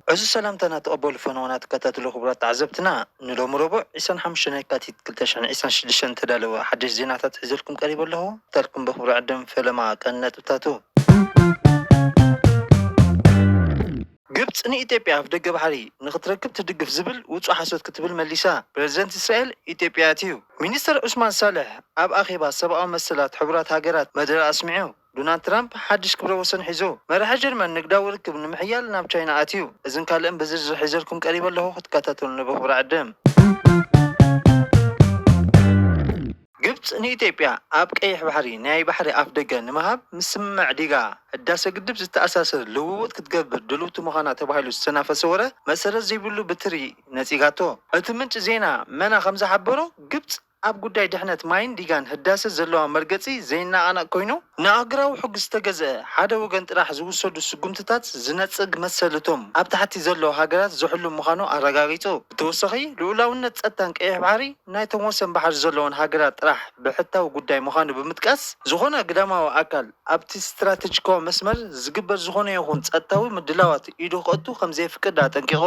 እዚ ሰላምታና ተቐበሉ ፈነወና ትከታተሉ ክቡራት ተዓዘብትና፣ ንሎሚ ረቡዕ ዕስራን ሓሙሽተን የካቲት ክልተ ሽሕን ዕስራን ሽዱሽተን ተዳለወ ሓደሽ ዜናታት ሒዘልኩም ቀሪበ ኣለኹ። ተልኩም ብኽብሪ ዕድም ፈለማ ቀን ነጥብታቱ። ግብጽ ንኢትዮጵያ ኣፍ ደገ ባሕሪ ንኽትረክብ ትድግፍ ዝብል ውጹእ ሓሶት ክትብል መሊሳ። ፕረዚደንት እስራኤል ኢትዮጵያ ኣትዩ። ሚኒስተር ዑስማን ሳልሕ ኣብ ኣኼባ ሰብኣዊ መሰላት ሕቡራት ሃገራት መደረ ኣስሚዑ። ዶናልድ ትራምፕ ሓድሽ ክብረ ወሰን ሒዙ። መራሒ ጀርመን ንግዳዊ ርክብ ንምሕያል ናብ ቻይና ኣትዩ። እዝን ካልእን ብዝርዝር ሒዘልኩም ቀሪበ ኣለኹ፣ ክትከታተሉኒ ብኽብሪ ዕድም። ግብጽ ንኢትዮጵያ ኣብ ቀይሕ ባሕሪ ናይ ባሕሪ ኣፍ ደገ ንምሃብ ምስምምዕ ዲጋ ህዳሰ ግድብ ዝተኣሳሰር ልውውጥ ክትገብር ድልውቲ ምዃና ተባሂሉ ዝተናፈሰ ወረ መሰረት ዘይብሉ ብትሪ ነጺጋቶ። እቲ ምንጪ ዜና መና ከም ዝሓበሮ፣ ግብጽ ኣብ ጉዳይ ድሕነት ማይን ዲጋን ህዳሰ ዘለዋ መርገጺ ዘይነቓነቕ ኮይኑ፣ ንኣህጉራዊ ሕጊ ዝተገዝአ ሓደ ወገን ጥራሕ ዝውሰዱ ስጉምትታት ዝነጽግ መሰል እቶም ኣብ ታሕቲ ዘለዉ ሃገራት ዝሕሉ ምዃኑ ኣረጋጊጹ። ብተወሳኺ፣ ልኡላውነት ጸጥታን ቀይሕ ባሕሪ ናይቶም ወሰን ባሕሪ ዘለወን ሃገራት ጥራሕ ብሕታዊ ጉዳይ ምዃኑ ብምጥቃስ፣ ዝኾነ ግዳማዊ ኣካል ኣብቲ ስትራተጂካዊ መስመር ዝግበር ዝኾነ ይኹን ጸጥታዊ ምድላዋት ኢዱ ክእቱ ከም ዘየፍቅድ ኣጠንቂቑ።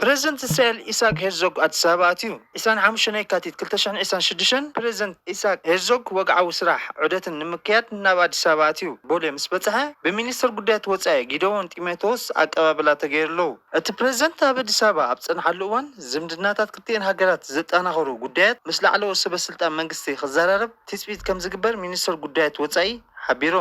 ፕረዚደንት እስራኤል ኢሳቅ ሄርዞግ ኣዲስ ኣበባ ኣትዩ። ዕስራን ሓሙሽተን የካቲት ክልተ ሽሕን ዕስራን ሽዱሽተን ፕረዚደንት ኢሳቅ ሄርዞግ ወግዓዊ ስራሕ ዑደትን ንምክያድ ናብ ኣዲስ ኣበባ ኣትዩ። ቦሌ ምስ በጽሐ፣ ብሚኒስተር ጉዳያት ወጻኢ ጊደዎን ጢሞቴዎስ ኣቀባብላ ተገይርሉ። እቲ ፕረዚደንት ኣብ ኣዲስ ኣበባ ኣብ ጸንሓሉ እዋን፣ ዝምድናታት ክልቲኤን ሃገራት ዘጠናኸሩ ጉዳያት ምስ ላዕለዎት ሰበ ስልጣን መንግስቲ ክዘራረብ ትጽቢት ከም ዝግበር ሚኒስተር ጉዳያት ወጻኢ ሓቢሩ።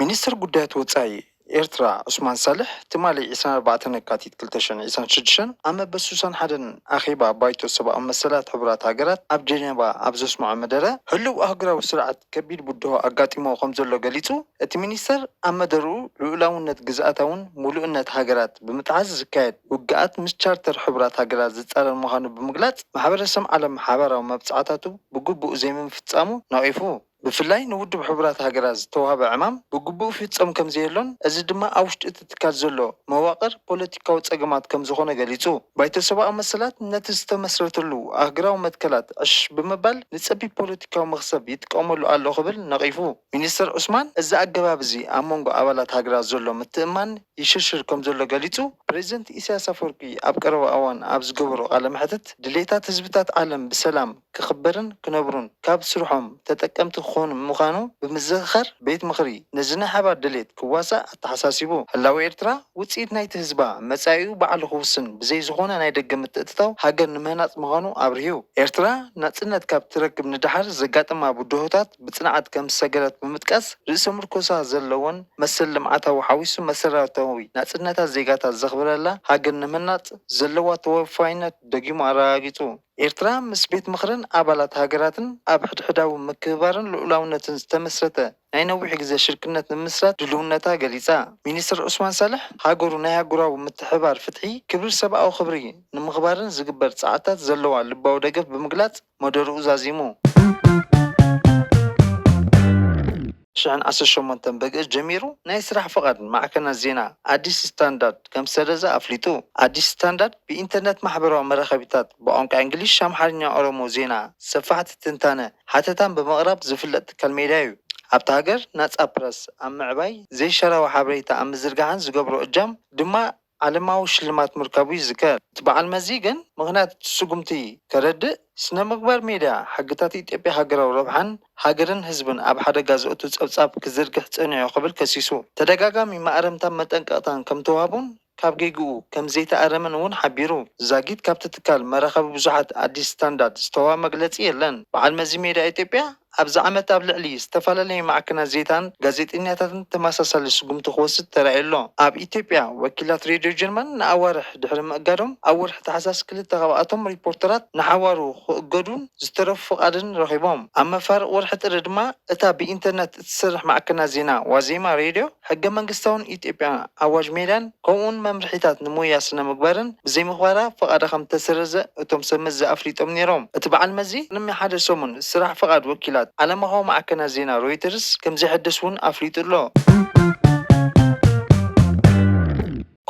ሚኒስተር ጉዳያት ወጻኢ ኤርትራ ዑስማን ሳልሕ፣ ትማሊ ዕስራን ኣርባዕተን የካቲት ክልተ ሽሕን ዕስራን ሽዱሽተን ኣብ መበል ሱሳን ሓደን ኣኼባ ባይቶ ሰብኣዊ መሰላት ሕቡራት ሃገራት ኣብ ጀኔቫ ኣብ ዘስምዖ መደረ፣ ህሉው ኣህጉራዊ ስርዓት ከቢድ ብድሆ ኣጋጢሞ ከም ዘሎ ገሊጹ። እቲ ሚኒስተር ኣብ መደርኡ፣ ልኡላውነት፣ ግዝኣታውን ምሉእነት ሃገራት ብምጥሓስ ዝካየድ ውግኣት ምስ ቻርተር ሕቡራት ሃገራት ዝጻረር ምዃኑ ብምግላጽ፣ ማሕበረሰብ ዓለም ሓባራዊ መብጽዓታቱ ብግቡእ ዘይምፍጻሙ ነቒፉ። ብፍላይ ንውድብ ሕቡራት ሃገራት ዝተዋህበ ዕማም ብግቡእ ይፍጸም ከም ዘየሎን፣ እዚ ድማ ኣብ ውሽጢ እቲ ትካል ዘሎ መዋቕር ፖለቲካዊ ጸገማት ከም ዝኾነ ገሊጹ። ባይቶ ሰብኣዊ መሰላት ነቲ ዝተመስረተሉ ኣህጉራዊ መትከላት ዕሽ ብምባል ንጸቢብ ፖለቲካዊ መኽሰብ ይጥቀመሉ ኣሎ ክብል ነቒፉ። ሚኒስተር ዑስማን፣ እዚ ኣገባብ እዚ ኣብ መንጎ ኣባላት ሃገራት ዘሎ ምትእምማን ይሽርሽር ከም ዘሎ ገሊጹ። ፕረዚደንት ኢሳያስ ኣፈወርቂ ኣብ ቀረባ እዋን ኣብ ዝገበሮ ቃለ መሕትት፣ ድሌታት ህዝብታት ዓለም ብሰላም ክኽበርን ክነብሩን ካብ ስርሖም ተጠቀምቲ ክኾኑ ምዃኑ ብምዝኽኻር፣ ቤት ምኽሪ ነዚ ናይ ሓባር ድሌት ክዋሳእ ኣተሓሳሲቡ። ህላወ ኤርትራ ውጽኢት ናይቲ ህዝባ፣ መጻኢኡ ባዕሉ ክውስን ብዘይ ዝኾነ ናይ ደገ ምትእትታው ሃገር ንምህናጽ ምዃኑ ኣብሪሁ። ኤርትራ ናጽነት ካብ ትረክብ ንደሓር ዘጋጥማ ብድሆታት ብጽንዓት ከም ዝሰገረት ብምጥቃስ፣ ርእሰ ምርኮሳ ዘለዎን መሰል ልምዓታዊ ሓዊሱ መሰረታዊ ናጽነታት ዜጋታት ዘኽብረላ ሃገር ንምህናጽ ዘለዋ ተወፋይነት ደጊሙ ኣረጋጊጹ። ኤርትራ ምስ ቤት ምኽርን ኣባላት ሃገራትን ኣብ ሕድሕዳዊ ምክብባርን ልኡላውነትን ዝተመስረተ ናይ ነዊሕ ግዜ ሽርክነት ንምምስራት ድልውነታ ገሊጻ። ሚኒስትር ዑስማን ሳልሕ፣ ሃገሩ ናይ ኣህጉራዊ ምትሕብባር ፍትሒ፣ ክብሪ ሰብኣዊ ክብሪ ንምኽባርን ዝግበር ጻዕርታት ዘለዋ ልባዊ ደገፍ ብምግላጽ፣ መደርኡ ዛዚሙ። ሽሕን ዓሰርተ ሸሞንተን ብግእዝ ጀሚሩ ናይ ስራሕ ፍቓድ ማዕከናት ዜና ኣዲስ ስታንዳርድ ከም ዝሰረዘ ኣፍሊጡ። ኣዲስ ስታንዳርድ ብኢንተርነት ማሕበራዊ መራኸቢታት ብቋንቋ እንግሊሽ፣ ኣምሓርኛ፣ ኦሮሞ ዜና፣ ሰፋሕቲ ትንታነ፣ ሓተታን ብምቕራብ ዝፍለጥ ትካል ሜድያ እዩ። ኣብታ ሃገር ናጻ ፕረስ ኣብ ምዕባይ፣ ዘይሻራዊ ሓበሬታ ኣብ ምዝርጋሕን ዝገብሮ እጃም ድማ ዓለማዊ ሽልማት ምርካቡ ይዝከር። እቲ በዓል መዚ ግን ምኽንያት እቲ ስጉምቲ ከረድእ፣ ስነ ምግባር ሜድያ፣ ሕግታት ኢትዮጵያ፣ ሃገራዊ ረብሓን ሃገርን ህዝብን ኣብ ሓደጋ ዘእቱ ጸብጻብ ክዝርግሕ ጸኒሑ ክብል ከሲሱ። ተደጋጋሚ ማእረምታን መጠንቀቕታን ከም ተዋህቡን ካብ ጌግኡ ከም ዘይተኣረመን እውን ሓቢሩ። ዛጊት ካብቲ ትካል መራኸቢ ብዙሓት ኣዲስ ስታንዳርድ ዝተዋህበ መግለጺ የለን። በዓል መዚ ሜድያ ኢትዮጵያ ኣብዚ ዓመት ኣብ ልዕሊ ዝተፈላለዩ ማዕከናት ዜታን ጋዜጠኛታትን ተመሳሳሊ ስጉምቲ ክወስድ ተራእዩ ኣሎ። ኣብ ኢትዮጵያ ወኪላት ሬድዮ ጀርመን ንኣዋርሕ ድሕሪ ምእጋዶም፣ ኣብ ወርሒ ታሕሳስ ክልተ ካብኣቶም ሪፖርተራት ንሓዋሩ ክእገዱን ዝተረፉ ፍቓድን ረኺቦም። ኣብ መፋርቕ ወርሒ ጥሪ ድማ እታ ብኢንተርነት እትሰርሕ ማዕከናት ዜና ዋዜማ ሬድዮ፣ ሕገ መንግስታውን ኢትዮጵያ ኣዋጅ ሜድያን ከምኡውን መምርሒታት ንሞያ ስነ ምግባርን ብዘይምኽባራ ፍቓዳ ከም እተሰረዘ እቶም ሰብ መዚ ኣፍሊጦም ነይሮም። እቲ በዓል መዚ ቅድሚ ሓደ ሰሙን ስራሕ ፍቓድ ወኪላት ዓለምለኻዊ ማዕከናት ዜና ሮይተርስ ከም ዘይሕደስ እውን ኣፍሊጡ ኣሎ።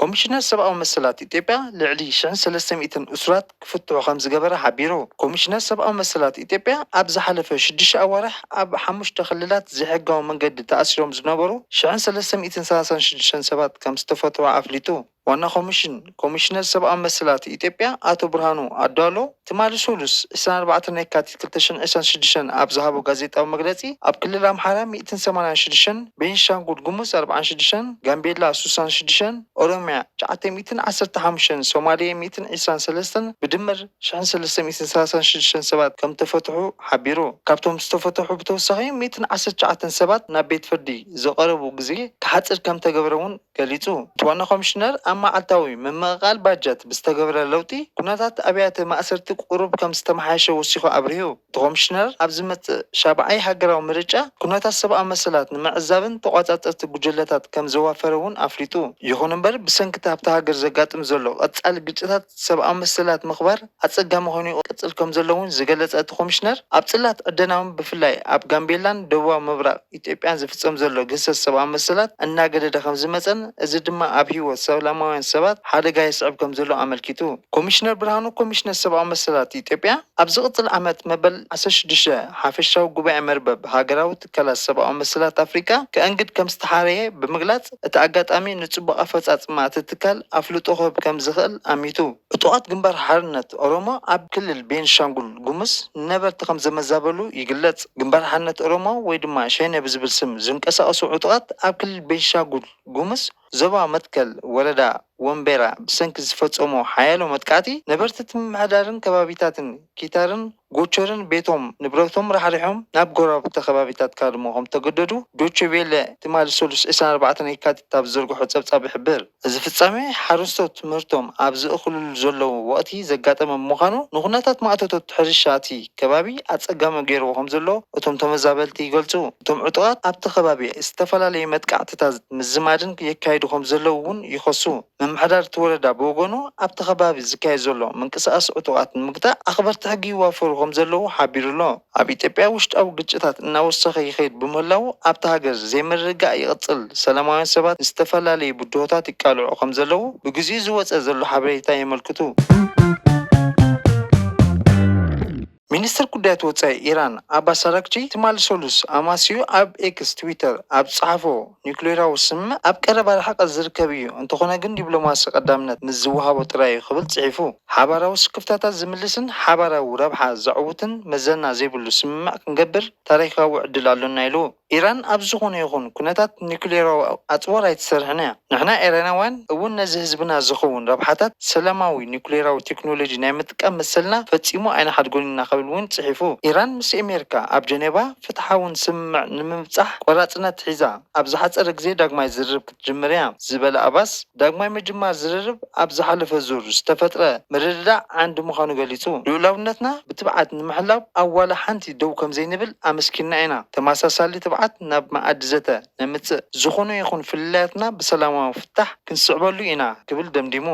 ኮሚሽነር ሰብኣዊ መሰላት ኢትዮጵያ ልዕሊ ሽሕን ሰለስተ ሚእትን እሱራት ክፍትሑ ከም ዝገበረ ሓቢሩ። ኮሚሽነር ሰብኣዊ መሰላት ኢትዮጵያ ኣብ ዝሓለፈ ሽዱሽተ ኣዋርሕ ኣብ ሓሙሽተ ክልላት ዘይሕጋዊ መንገዲ ተኣሲሮም ዝነበሩ ሽሕን ሰለስተ ሚእትን ሰላሳን ሽዱሽተን ሰባት ከም ዝተፈትሑ ኣፍሊጡ። ዋና ኮሚሽን ኮሚሽነር ሰብኣዊ መሰላት ኢትዮጵያ ኣቶ ብርሃኑ ኣዳሎ ትማሊ ሰሉስ ዕስራን ኣርባዕተን የካቲት ክልተ ሽሕን ዕስራን ሽዱሽተን ኣብ ዝሃቦ ጋዜጣዊ መግለጺ፣ ኣብ ክልል ኣምሓራ ሚእትን ሰማንያን ሽዱሽተን፣ ቤንሻንጉል ጉሙዝ ኣርባዓን ሽዱሽተን፣ ጋምቤላ ሱሳን ሽዱሽተን፣ ኦሮሚያ ትሽዓተ ሚእትን ዓሰርተ ሓሙሽተን፣ ሶማሌ ሚእትን ዕስራን ሰለስተን፣ ብድምር ሽሕን ሰለስተ ሚእትን ሰላሳን ሽዱሽተን ሰባት ከም ተፈትሑ ሓቢሩ። ካብቶም ዝተፈትሑ ብተወሳኺ ሚእትን ዓሰርተ ትሽዓተን ሰባት ናብ ቤት ፍርዲ ዝቐረቡ ግዜ ክሓጽር ከም ተገብረ እውን ገሊጹ። እቲ ዋና ኮሚሽነር ኣብ መዓልታዊ ምምቕቓል ባጀት ብዝተገበረ ለውጢ፣ ኩነታት ኣብያተ ማእሰርቲ ቁሩብ ከም ዝተመሓየሸ ወሲኹ ኣብሪሁ። እቲ ኮሚሽነር ኣብ ዝመጽእ ሻብዓይ ሃገራዊ ምርጫ ኩነታት ሰብኣዊ መሰላት ንምዕዛብን ተቖጻጸርቲ ጉጅለታት ከም ዘዋፈረ እውን ኣፍሊጡ። ይኹን እምበር፣ ብሰንኪ ኣብታ ሃገር ዘጋጥም ዘሎ ቀጻሊ ግጭታት ሰብኣዊ መሰላት ምኽባር ኣጸጋሚ ኮይኑ ይቕጽል ከም ዘሎ እውን ዝገለጸ እቲ ኮሚሽነር፣ ኣብ ጽላት ዕደናውን ብፍላይ ኣብ ጋምቤላን ደቡባዊ ምብራቕ ኢትዮጵያን ዝፍጸም ዘሎ ግህሰት ሰብኣዊ መሰላት እናገደደ ከም ዝመጸን፣ እዚ ድማ ኣብ ህይወት ሰላማውያን ሰባት ሓደጋ የስዕብ ከም ዘሎ ኣመልኪቱ። ኮሚሽነር ብርሃኑ፣ ኮሚሽነር ሰብኣዊ መሰላት ኢትዮጵያ ኣብ ዝቕጽል ዓመት መበል ዓሰርተ ሽዱሽተ ሓፈሻዊ ጉባኤ መርበብ ሃገራዊ ትካላት ሰብኣዊ መሰላት ኣፍሪቃ ከእንግድ ከም ዝተሓረየ ብምግላጽ፣ እቲ ኣጋጣሚ ንጽቡቕ ኣፈጻጽማ እቲ ትካል ኣፍልጦ ክህብ ከም ዝኽእል ኣሚቱ። ዕጡቓት ግንባር ሓርነት ኦሮሞ ኣብ ክልል ቤንሻንጉል ጉሙዝ ንነበርቲ ከም ዘመዛበሉ ይግለጽ። ግንባር ሓርነት ኦሮሞ ወይ ድማ ሸኔ ብዝብል ስም ዝንቀሳቐሱ ዕጡቓት ኣብ ክልል ቤንሻንጉል ጉሙዝ ዞባ መትከል ወረዳ ወምቤራ ብሰንኪ ዝፈጸሞ ሓያሎ መጥቃዕቲ ነበርቲ እቲ ምምሕዳርን ከባቢታትን ኪታርን ጎቾርን ቤቶም ንብረቶም ራሕሪሖም ናብ ጎረባብቲ ከባቢታት ክሃድሙ ከም ተገደዱ ዶቼ ቬለ ትማሊ ሰሉስ ዕስራን ኣርባዕተን የካቲት ኣብ ዝዘርግሖ ጸብጻብ ይሕብር። እዚ ፍጻሜ ሓረስቶት ምህርቶም ኣብ ዝእኽልሉ ዘለዉ ወቕቲ ዘጋጠመ ብምዃኑ፣ ንኩነታት ማእቶቶት ሕርሻ እቲ ከባቢ ኣጸጋሚ ገይርዎ ከም ዘሎ እቶም ተመዛበልቲ ይገልጹ። እቶም ዕጡቓት ኣብቲ ከባቢ ዝተፈላለዩ መጥቃዕትታት ምዝማድን የካይዱ ከም ዘለዉ እውን ይኸሱ። ምምሕዳር እቲ ወረዳ ብወገኑ፣ ኣብቲ ከባቢ ዝካየድ ዘሎ ምንቅስቓስ ዕጡቓት ንምግታእ ኣኽበርቲ ሕጊ ይዋፈሩ ከም ዘለዉ ሓቢሩ ኣሎ። ኣብ ኢትዮጵያ ውሽጣዊ ግጭታት እናወሰኸ ይኸይድ ብምህላዉ፣ ኣብታ ሃገር ዘይምርግጋእ ይቕጽል፣ ሰላማውያን ሰባት ንዝተፈላለዩ ብድሆታት ይቃልዑ ከም ዘለዉ ብግዜኡ ዝወጸ ዘሎ ሓበሬታ የመልክቱ። ሚኒስትር ጉዳያት ወጻኢ ኢራን ኣባስ ኣራግቺ ትማሊ ሰሉስ ኣማስዩ ኣብ ኤክስ፣ ትዊተር፣ ኣብ ዝጸሓፎ፣ ኒውክሌራዊ ስምምዕ ኣብ ቀረባ ርሕቀት ዝርከብ እዩ፣ እንተኾነ ግን ዲፕሎማሲ ቀዳምነት ምስ ዝወሃቦ ጥራይ እዩ ክብል ጽሒፉ። ሓባራዊ ስክፍታታት ዝምልስን ሓባራዊ ረብሓ ዘዕውትን መዘና ዘይብሉ ስምምዕ ክንገብር ታሪኻዊ ዕድል ኣሎና ኢሉ። ኢራን ኣብ ዝኾነ ይኹን ኩነታት ኒውክሌራዊ ኣጽዋር ኣይትሰርሕን እያ። ንሕና ኢራናውያን እውን ነዚ ህዝብና ዝኸውን ረብሓታት ሰላማዊ ኒውክሌራዊ ቴክኖሎጂ ናይ ምጥቃም መሰልና ፈጺሙ ኣይንሓድጎን ኢና ክብል እውን ጽሒፉ። ኢራን ምስ ኣሜሪካ ኣብ ጀኔቫ ፍትሓውን ስምምዕ ንምብጻሕ ቆራጽነት ሒዛ ኣብ ዝሓጸረ ግዜ ዳግማይ ዝርርብ ክትጅምር እያ ዝበለ ኣባስ፣ ዳግማይ ምጅማር ዝርርብ ኣብ ዝሓለፈ ዙር ዝተፈጥረ ምርድዳእ ዓንዲ ምዃኑ ገሊጹ። ልኡላውነትና ብትብዓት ንምሕላው ኣብ ዋላ ሓንቲ ደው ከም ዘይንብል ኣመስኪርና ኢና። ተመሳሳሊ ትብዓት ናብ መኣዲ ዘተ ነምጽእ። ዝኾነ ይኹን ፍልልያትና ብሰላማዊ ፍታሕ ክንስዕበሉ ኢና ክብል ደምዲሙ።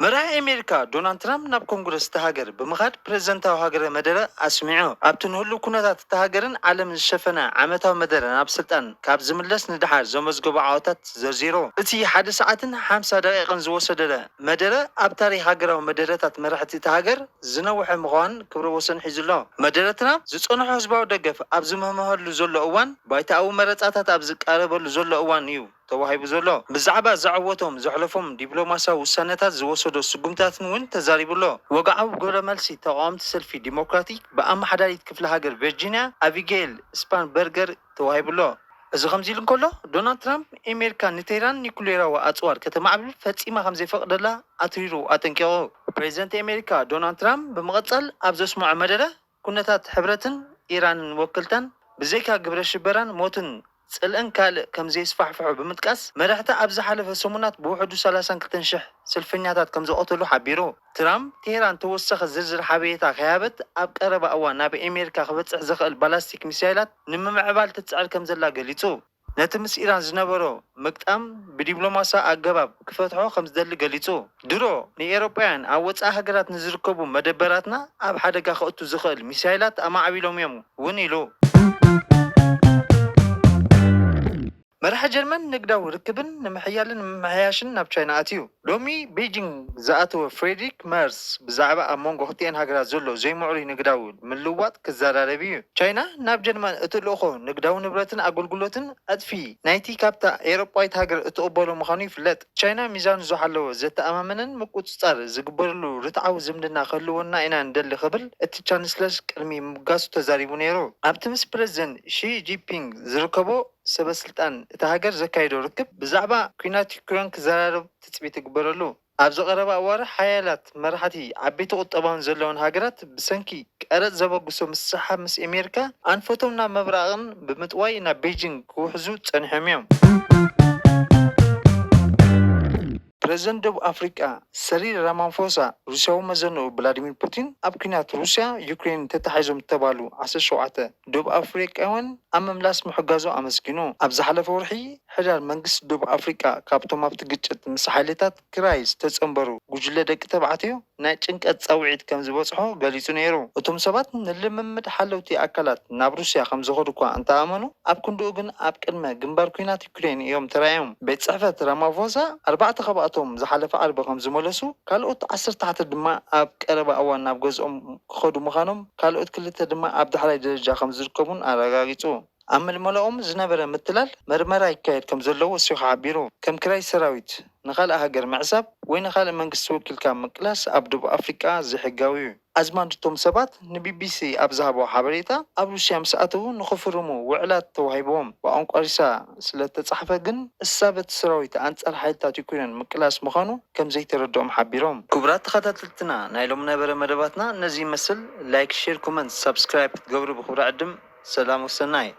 መራሒ ኣሜሪካ ዶናልድ ትራምፕ ናብ ኮንግረስ እታ ሃገር ብምኻድ ፕሬዝደንታዊ ሃገረ መደረ ኣስሚዑ። ኣብቲ ንህሉው ኩነታት እታ ሃገርን ዓለምን ዝሸፈነ ዓመታዊ መደረ ናብ ስልጣን ካብ ዝምለስ ንደሓር ዘመዝገቦ ዓወታት ዘርዚሩ። እቲ ሓደ ሰዓትን ሓምሳ ደቂቕን ዝወሰደለ መደረ ኣብ ታሪኽ ሃገራዊ መደረታት መራሕቲ እታ ሃገር ዝነውሐ ምዃን ክብረ ወሰን ሒዙ ኣሎ። መደረ ትራምፕ ዝጸንሖ ህዝባዊ ደገፍ ኣብ ዝምህመሀሉ ዘሎ እዋን፣ ባይታኣዊ መረጻታት ኣብ ዝቃረበሉ ዘሎ እዋን እዩ ተዋሂቡ ዘሎ። ብዛዕባ ዘዐወቶም ዘሕለፎም ዲፕሎማስያዊ ውሳነታት ዝወሰዶ ስጉምታትን እውን ተዛሪቡ ኣሎ። ወግዓዊ ግብረ መልሲ ተቓወምቲ ሰልፊ ዲሞክራቲክ ብኣመሓዳሪት ክፍለ ሃገር ቨርጂንያ ኣቢጌል ስፓንበርገር ተዋሂቡ ኣሎ። እዚ ከምዚ ኢሉ እንከሎ፣ ዶናልድ ትራምፕ ኣሜሪካ ንቴህራን ኒኩሌራዊ ኣጽዋር ከተማዕብል ፈጺማ ከም ዘይፈቕደላ ኣትሪሩ ኣጠንቂቑ። ፕሬዚደንት ኣሜሪካ ዶናልድ ትራምፕ ብምቕጻል ኣብ ዘስምዖ መደረ፣ ኩነታት ሕብረትን ኢራንን ወክልታን ብዘይካ ግብረ ሽበራን ሞትን ጽልእን ካልእ ከም ዘየስፋሕፍሑ ብምጥቃስ፣ መራሕቲ ኣብ ዝሓለፈ ሰሙናት ብውሕዱ ሰላሳን ክልተን ሽሕ ሰልፈኛታት ከም ዝቐተሉ ሓቢሩ። ትራምፕ፣ ቴህራን ተወሳኺ ዝርዝር ሓበሬታ ከይሃበት ኣብ ቀረባ እዋን ናብ ኣሜሪካ ክበጽሕ ዝኽእል ባላስቲክ ሚሳይላት ንምምዕባል ትጽዕር ከም ዘላ ገሊጹ። ነቲ ምስ ኢራን ዝነበሮ ምግጣም ብዲፕሎማስያዊ ኣገባብ ክፈትሖ ከም ዝደሊ ገሊጹ። ድሮ ንኤውሮጳውያን ኣብ ወጻኢ ሃገራት ንዝርከቡ መደበራትና ኣብ ሓደጋ ከእቱ ዝኽእል ሚሳይላት ኣማዕቢሎም እዮም እውን ኢሉ። መራሒ ጀርመን ንግዳዊ ርክብን ንምሕያልን ንምምሕያሽን ናብ ቻይና ኣትዩ። ሎሚ ቤጂንግ ዝኣተወ ፍሬድሪክ መርስ ብዛዕባ ኣብ መንጎ ክልቲኤን ሃገራት ዘሎ ዘይምዕሩይ ንግዳዊ ምልውዋጥ ክዘራረብ እዩ። ቻይና ናብ ጀርመን እትልእኾ ንግዳዊ ንብረትን ኣገልግሎትን ዕጽፊ ናይቲ ካብታ ኤውሮጳዊት ሃገር እትቕበሎ ምዃኑ ይፍለጥ። ቻይና ሚዛኑ ዝሓለወ ዘተኣማምንን ምቁጽጻር ዝግበረሉ ርትዓዊ ዝምድና ክህልወና ኢና ንደሊ ክብል እቲ ቻንስለር ቅድሚ ምብጋሱ ተዛሪቡ ነይሩ። ኣብቲ ምስ ፕረዚደንት ሺ ጂንፒንግ ዝርከቦ ሰበስልጣን እታ ሃገር ዘካየዶ ርክብ ብዛዕባ ኲናት ዩክሬን ክዘራረብ ትጽቢት ይግበረሉ። ኣብዚ ቀረባ እዋን ሓያላት መራሕቲ ዓበይቲ ቁጠባውን ዘለውን ሃገራት ብሰንኪ ቀረጽ ዘበግሶ ምስሕሓብ ምስ ኣሜሪካ ኣንፈቶም ናብ ምብራቕን ብምጥዋይ ናብ ቤጂንግ ክውሕዙ ጸኒሖም እዮም። ፕረዚደንት ደቡብ ኣፍሪቃ ሰሪል ራማፎሳ ሩስያዊ መዘንኡ ቭላዲሚር ፑቲን ኣብ ኲናት ሩስያ ዩክሬን ተታሒዞም ዝተባህሉ ዓሰርተ ሸውዓተ ደቡብ ኣፍሪቃውያን ኣብ ምምላስ ምሕጋዙ ኣመስጊኑ። ኣብ ዝሓለፈ ወርሒ ሕዳር መንግስቲ ደቡብ ኣፍሪቃ ካብቶም ኣብቲ ግጭት ምስ ሓይልታት ትግራይ ዝተጸንበሩ ጉጅለ ደቂ ተባዕትዮ ናይ ጭንቀት ጻውዒት ከም ዝበጽሖ ገሊጹ ነይሩ። እቶም ሰባት ንልምምድ ሓለውቲ ኣካላት ናብ ሩስያ ከም ዝኸዱ እኳ እንተኣመኑ፣ ኣብ ክንድኡ ግን ኣብ ቅድመ ግንባር ኲናት ዩክሬን እዮም ተራእዮም። ቤት ጽሕፈት ራማፎሳ ኣርባዕተ ካብኣቶም ዝሓለፈ ዓርቢ ከም ዝመለሱ፣ ካልኦት ዓሰርተ ሓደ ድማ ኣብ ቀረባ እዋን ናብ ገዝኦም ክኸዱ ምዃኖም፣ ካልኦት ክልተ ድማ ኣብ ዳሕራይ ደረጃ ከም ዝርከቡን ኣረጋጊጹ። ኣብ ምልመላኦም ዝነበረ ምትላል መርመራ ይካየድ ከም ዘሎ ወሲኹ ሓቢሩ። ከም ክራይ ሰራዊት፣ ንኻልእ ሃገር ምዕሳብ ወይ ንኻልእ መንግስቲ ወኪልካ ምቅላስ ኣብ ደቡብ ኣፍሪቃ ዘይሕጋዊ እዩ። ኣዝማድ እቶም ሰባት ንቢቢሲ ኣብ ዝሃቦ ሓበሬታ፣ ኣብ ሩስያ ምስ ኣተዉ ንኽፍርሙ ውዕላት ተዋሂብዎም። ብቋንቋ ሩስያ ስለ እተጻሕፈ ግን፣ እሳብ እቲ ሰራዊት ኣንጻር ሓይልታት ዩክሬን ምቅላስ ምዃኑ ከም ዘይተረድኦም ሓቢሮም። ክቡራት ተኸታተልትና፣ ናይ ሎም ነበረ መደባትና ነዚ ይመስል። ላይክ፣ ሼር፣ ኮመንት፣ ሳብስክራይብ ክትገብሩ ብኽብሪ ዕድም። ሰላም ወሰናይ።